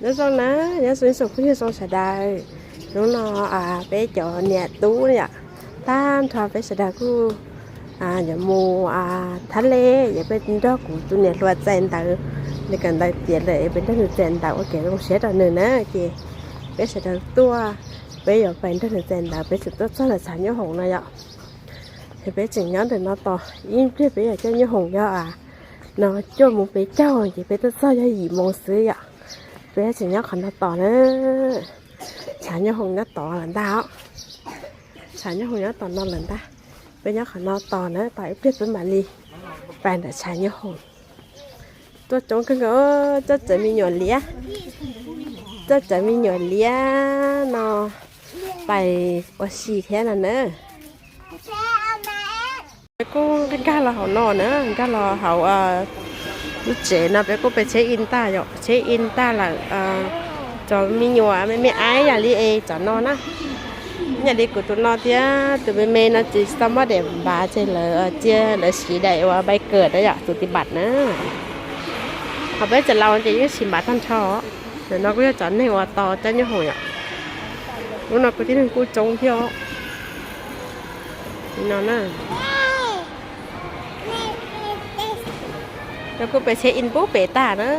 Nyob zoo na, nyob zoo ib tsoom phooj ywg zoo sawv daws. Hnub no peb cov niam tub yom, tag nrho peb sawv daws kuj yuav mus thab lej, yog peb nrog kuv tus niam hluas txais ntawv, nws kawm ntawv tiav lawm, peb nrog nws txais ntawv ua kev zoo siab rau nws na. Ces peb sawv daws tuaj, peb yuav pais nrog nws txais ntawv, peb tseem tuaj txog ntawm tshav nyoob hoom no yom. Ces peb tseem nyob ntawm no tos ib pliag peb yuav coj nyoob hoom yog no cuaj moos peb caug, ces peb tuaj txog yog yim moos xwb yom. Peb tseem nyob qhov no tos na. Tshav nyoob hoom nyob tod lawm ntag os. Tshav nyoob hoom nyob tom no lawm ntag. Peb nyob qhov no tos na, tos ib pliag peb mam li pais ntawm tshav nyoob hoom. Tuaj coob kawg nkaus, txawj txawv me nyuam liab, txawj txawv me nyuam liab no pais ua si thiab no na. Peb kuj nkag los hauv no na, nkag los hauv lub tsev no, peb kuj pais check in tag yom, check in tag lawm. Cov me nyuam me me aib yam li es cov no na, yam li kuv tus no thiab tus me me no tsis tau muaj daim npav ces lawv cia lawv siv daim uas bai kawm na yom, tus tiv pam na. Ho peb cov laus ces yeej siv npav tag nrho. Ntawm no kuj yog cov neeg uas tos coj nyoob hoom yom. Lub no kuj tib neeg kuj coob thiab os. Li no na. Lawv kuj pais check in pub pem tag na.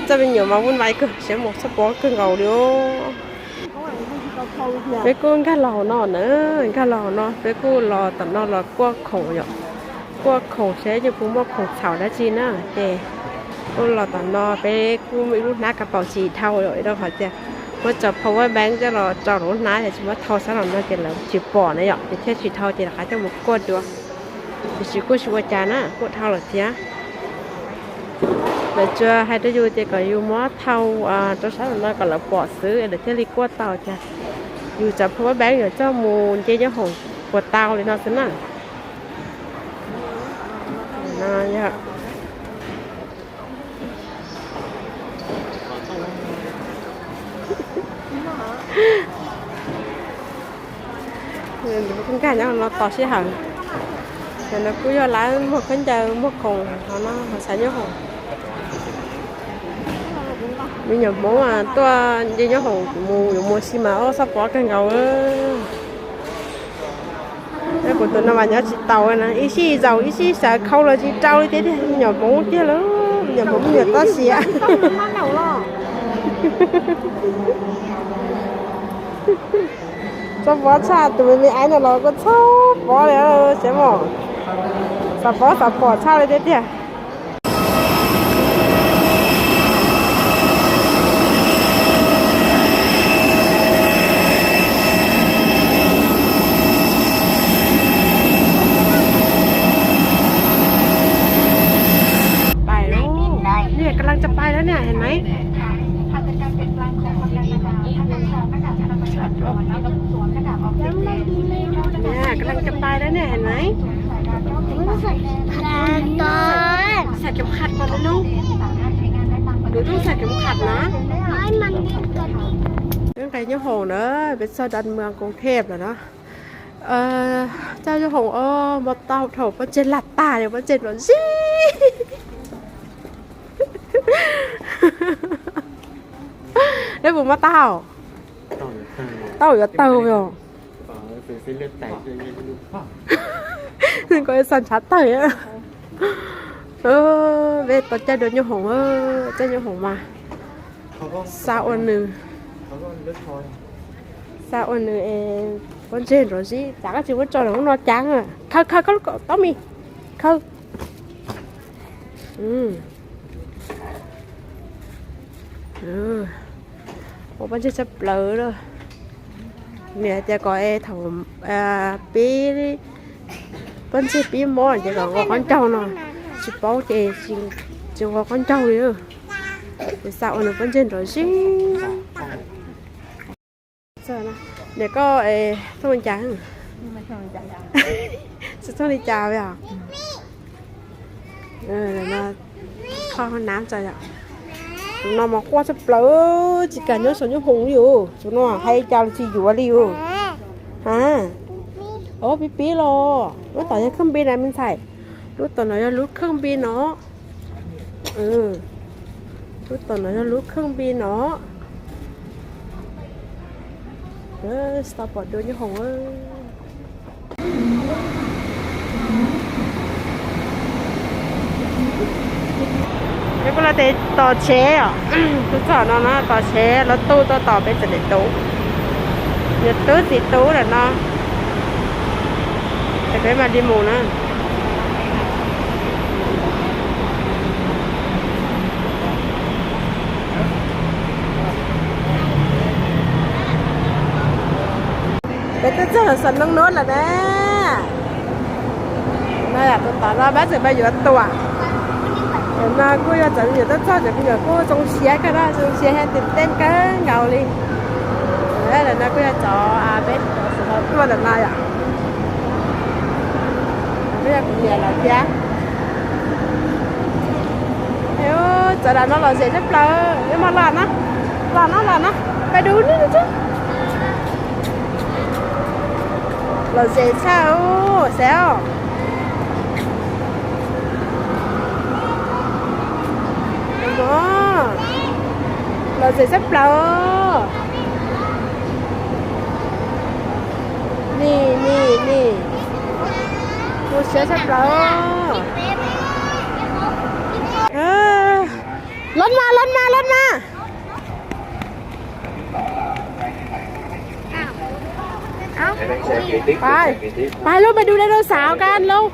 Txoj me nyuam mas vui nvais kawg, siab mus txoj pob kawg nkaus li os. Peb kuj nkag los hauv no na, nkag los hauv no, peb kuj los tom no los kuaj khoom yom. Kuaj khoom seb yeej puas muaj khoom txhaum dab tsi na, ces kuj los tom no, peb kuj muaj ib lub hnab kas paum tsis dhau yom, rau qhov tias muab cov power bank coj los rau lub hnab ces tsis muab thau sab los no ces lawv tsis pom na yom, ces thiaj tsis dhau ces rov qab coj mus kuaj dua. Tiam sis kuj tsis ua cas na, kuaj dhau lawm thiab. Lawv tsuas hais rau yus tias kom yus muab thau rau sab los no kom lawv pom xwb lawv thiaj li kuaj tau, cas yus cov power bank yuav coj mus nce nyoob hoom puas tau li no xwb na. Kuj nkag nyob no tos sij hawm. Cov no kuj yog lawv muag khaub ncaws muag khoom hauv no, hauv tshav nyoob hoom. Me nyuam Hmoob tuaj nce nyoob hoom mus yuav mus si mas ob txoj pob kawg nkaus. Kuv tus no mas nyob tsis taus na, ib sij zaum ib sij sawv khau los tsis rau li thiab tiag, me nyuam Hmoob tiag lawm, me nyuam Hmoob me nyuam toj siab. Txhob pob tshaj, tus me me aib no los kuj txhob pob li, siab mos. Xav pob xav pom tshaj li thiab tiag.ไปลูก เนี่ยกำลังจะไปแล้วเนี่ย เห็นไหม เนี่ยกำลังจะไปแล้วเนี่ย เห็นไหม ใส่เข็มขัดก่อนนะลูก หนูต้องใส่เข็มขัดนะ ให้มันดิ้นกระดิก Nqes nyoob hoom na, peb txog dab muag Koos Thej lawm na. Coj nyoob hoom os, mus tau thaum pob ntseg laj tag, pob ntseg nrov zib. Neb puas muab tau? Tau yuav tawg os. Nws kom xa ntshav tawg. Peb tau caij dua nyoob hoom, caij nyoob hoom mas xa ua nws, xa ua nws es pob ntseg nrov zib, cas koj tsis muab tso lub no cas. Khaws khaws koj lub kaum taub mis, khaws. Ua pob ntseg tshaj plaws lawm. Nws hais tias kom es thaum pib pob ntseg pib mob ces kom nqos qaub ncaug no, tsis paub ces tsis nqos qaub ncaug li. Ces xa ua nws pob ntseg nrov zib. Niam koj thooj li cas? Tsis thooj li cas os. Kho hauv nav tso yom. Tus no mas quaj tshaj plaws, tsis kam nyob saum nyoob hoom li os. Tus no hais cas los tsis yuav li os. Ha, o pib pib los, tab tom yog khab npib na me ntxhais. Lub tom no yog lub kheej npis no. Lub tom no yog lub kheej npis no. Tau pom dua nyob hoom. Peb kuj los tes tos tsheb os. Tuaj txog no na, tos tsheb los tuaj tuaj tos peb txawm dem tub. Niam tub txiv tub lawm no. Ces peb mam li mus na. Peb twb txog xeev Noo Nuv lawm na. No yom, tus tom no peb tseem pab yuav tuam. Tam no kuj yog txawm me nyuam tuaj txog ces me nyuam kuj zoo siab kawg na, zoo siab thiab tis teej kawg nkaus li. Tam no kuj yog cov peb cov xeev Noo tuaj ntawm no yom. Kuj yog kuv niam lawv thiab. Txawm lam no lom zem tshaj plaws, yuav mas los na, los na, los na, pais dub ni tub. Lom zem tshaj xav os. Lom zem tshaj plaws. Nim nim nim, zoo siab tshaj plaws. Los mas los mas los mas. Pais, pais lauj, pais du dinosaur kan lauj.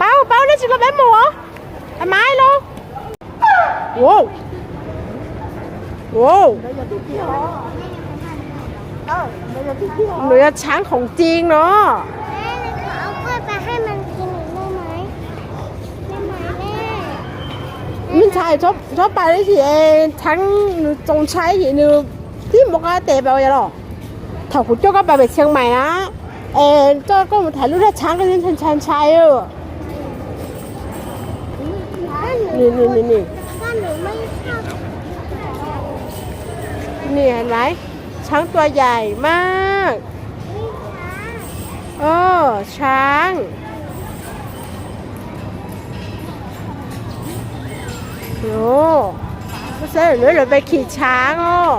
Paub, paub, nej tsis los peb mus os. Maiv lauj. Nws yog tshaav khoom cing no. Me ntxhais, txhob pais li es tshaav nws txaus ntshai es nws tib mus qab tes pais yog los. Thaum kuv coj koj pais pem Chiang Mai na, es coj koj mus tham lub zaj tshaav koj ntshai ntshai. Nim nim, tshaav tua yaim maj. Tshaav. Lawv pais khim tshaav os,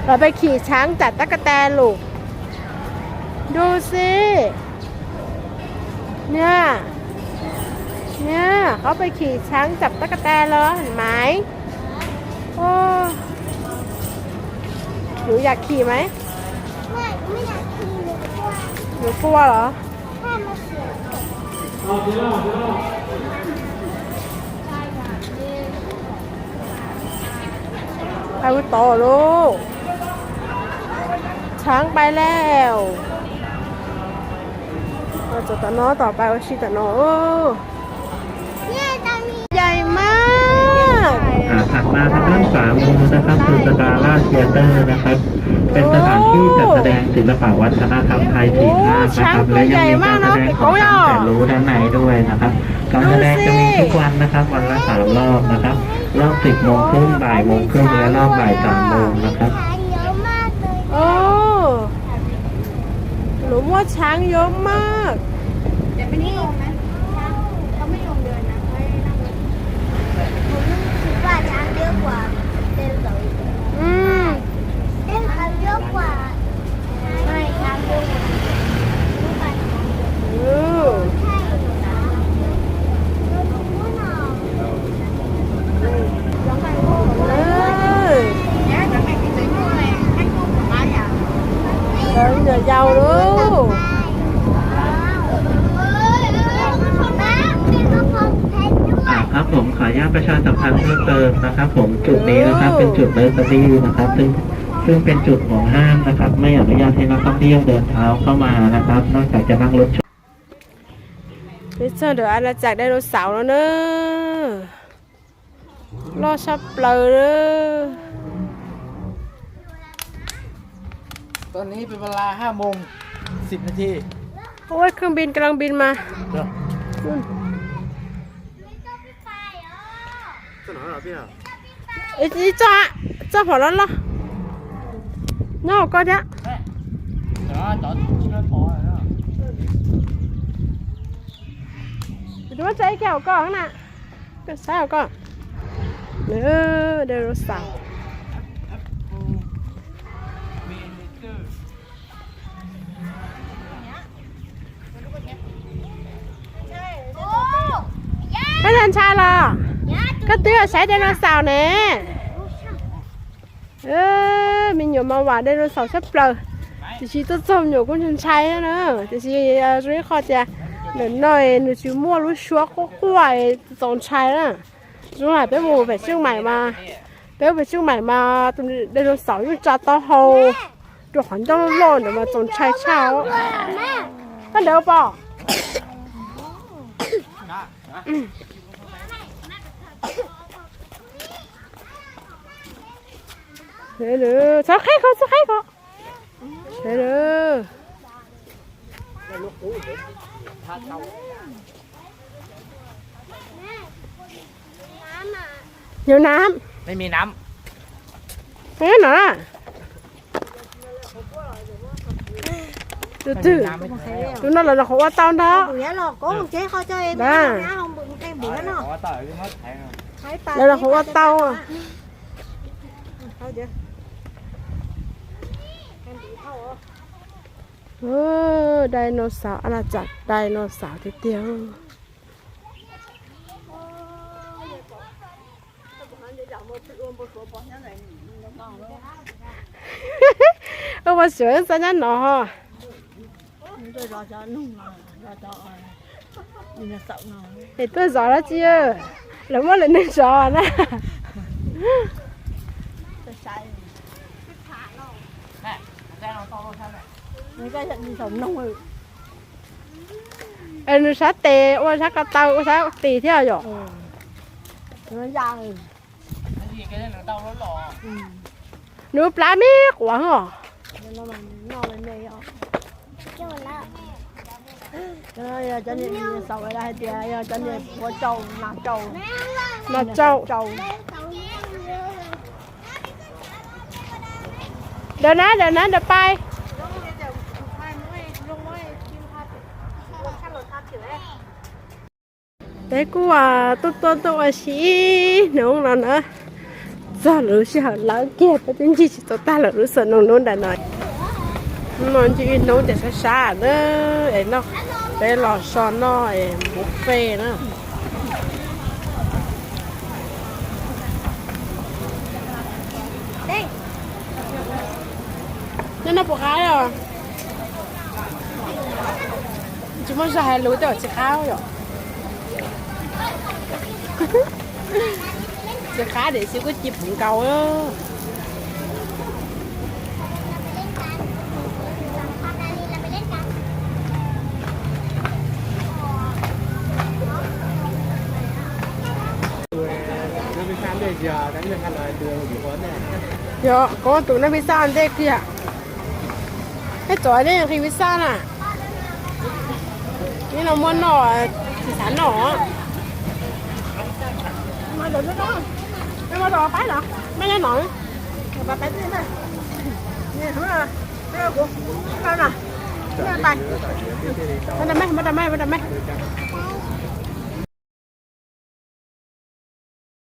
lawv pais khim tshaav tsam tab ka tas lus. Du xib. Niag, niag, qhov pais khim tshaav tsam tab ka tas los maiv. Nws yam khim maiv. Nws quaj los? Pais ua tod lauj. Tshaav pais lawm. Txog tom no tom pais ua si tom no. Yaim maj. À,ถัดมาทางด้านขวามือนะครับ คือ Skylark Theater นะครับ เป็นสถานที่จัดแสดงศิลปะวัฒนธรรมไทยสี่ภาคนะครับ และยังมีการแสดงของช้างแสนรู้ด้านในด้วยนะครับ การแสดงจะมีทุกวันนะครับ วันละสามรอบนะครับ รอบสิบโมงครึ่ง บ่ายโมงครึ่ง และรอบบ่ายสามโมงนะครับ Lub muaj tshaav ntau maj. Lawv nyuam yaus lauj. อ่า ครับผม ขออนุญาตประชาสัมพันธ์เพิ่มเติมนะครับผม จุดนี้นะครับ เป็นจุด nursery นะครับ ซึ่ง ซึ่งเป็นจุดห่วงห้ามนะครับ ไม่อนุญาตให้นักท่องเที่ยวเดินเท้าเข้ามานะครับ นอกจากจะนั่งรถชม Peb txog ntawm a na tsam dinosaur no na. Loj sab plaws. Ua kheej npis ka laj npis mas. Ib txoj, txoj hom loj loj. Nyob hauv koj thiab. Kuv tsa ib ke hauv koj na. Koj saib hauv koj. Dinosaur. Koj ntshai los? Koj twb saib dinosaur ne. Me nyuam mas vam dinosaur tshaj plaws, tiam sis tuaj txog me nyuam kuj ntshai ntshai na. Tiam sis zoo ib qho tias ntawm no nws tsis muaj lub suab quaj quaj txaus ntshai na. Zoo hais peb mus pem Xeev Maim mas, peb mus pem Xeev Maim mas tus dinosaur yeej tsa taub hau rau qhov ncauj loj loj ntawd mas txaus ntshai tshaj. Koj ntawd pom. Txhob qheb ko, txhob qheb ko. Yog nam. No, tus twg, tus no lawv los qhov ua tau ntag. Lawv los qhov ua tau. Dinosaur, a na tsam dinosaur tiag tiag. Ua suav xav nyab no ho. Es tuaj zov dab tsi? Lawv muab lawv neeg zov na. Es nws sab tes ua sab ko taw ua sab tes thiab yom. Nws plab me quav os. Cov niam xaus hais tias yog cov niam ua tsau, nas tsau. Nas tsau. Ntawd na, ntawd na, ntawd pais. Peb kuj tuaj tuaj tuaj ua si ib hnub no na, txog lub sij hawm lawm kiag peb twb ncig tsis tau tag lawm lub xov noog hnub ntawm no. No ncig ib hnub ces sab sab na, es no peb los so noj es buffet na. Nyob no puas qab os? Tsis muaj zog hais lus tej zaum tsis qab yom. Tsis qab tiam sis kuj ci puv nkaus. Yog, koj tus naj pizza ntej kiag. Peb txov nej nqi pizza na. Ib no muab noj, tsis xav noj. Muab noj. Muab rau me, muab rau me, muab rau me.